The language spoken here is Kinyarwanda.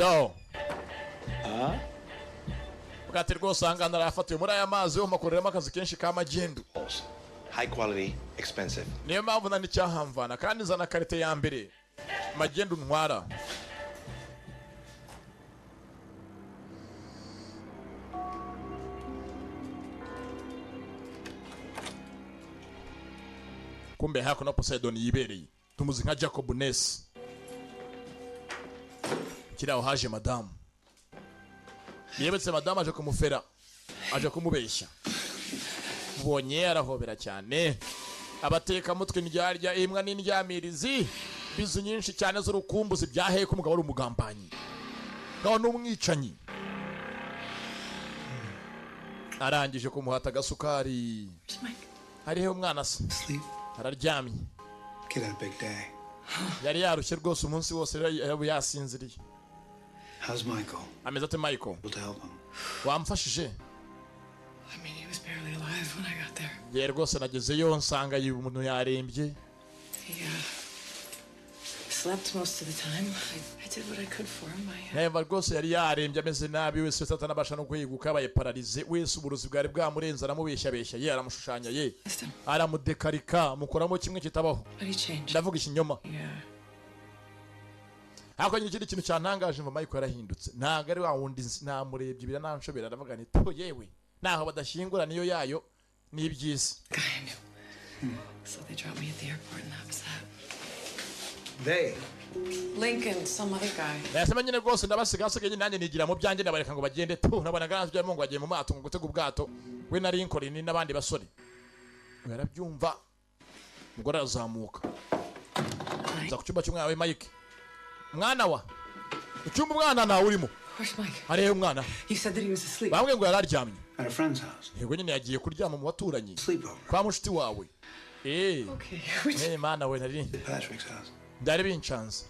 Do bwate rwose ahangana arafatiwe muri aya mazi yo makoreramo akazi kenshi ka magendu. High quality, expensive. Niyo mpamvu nta n'icyahamvana kandi nzana qualité ya mbere magendu ntwara. Kumbe hakuno Poseidon yibereye, tumuzi nka Jacob Ness. Kiri aho haje madamu yebetse, madamu aje kumufera, aje kumubeshya. Mubonye arahobera cyane abatekamutwe, indyarya, imbwa n'indyamirizi, bizu nyinshi cyane z'urukumbuzi byaheye ko umugabo ari umugambanyi, ngaho n'umwicanyi. Arangije kumuhata agasukari. Hariho umwana se? Araryamye. Kid had a big day. Yari yarushye rwose umunsi wose, rero yaba yasinziriye. How's Michael? Ameze ate Michael? Able to help him? Wamfashije? I mean, he was barely alive when I got there. Ye rwose nagezeyo nsanga uyu umuntu yarembye. He slept most of the time. I did what I could for him. I Yumva rwose yari yarembye, ameze nabi wese wese, atanabasha no kwiguka, yabaye paralysé wese, uburozi bwari bwamurenze. Aramubeshyabeshya ye, aramushushanya ye, aramudekarika, mukoramo kimwe kitabaho. But he changed. Ndavuga ikinyoma. Yeah. Ariko nyine ikindi kintu cyantangaje ngo Michael yarahindutse, ntabwo ari wa wundi nzi. Namurebye birananshobera, aravuga nti to yewe naho badashyingura niyo yayo n'iby'isi. So they dropped me at the airport, and that was that. They? Lincoln, some other guy. Nasema nyine rwose ndabasiga, hasigaye nyine nanjye nigira mu byanjye, ndabareka ngo bagende tu. Nabonaga ntabyo ngo bagiye mu mato ngo gutega ubwato, we na Lincoln n'abandi basore. Yarabyumva, umugore arazamuka nza ku cyumba cy'umwana we Mike. Mwana wa icyumba, umwana ntawe urimo. Where's Mike? Hariyo umwana? You said that he was asleep. Bambwiye ngo yari aryamye. At a friend's house. Yego nyine yagiye kuryama mu baturanyi kwa mushuti wawe. Eh. Okay. Eh mana we, nari Patrick's house. byari bincanze.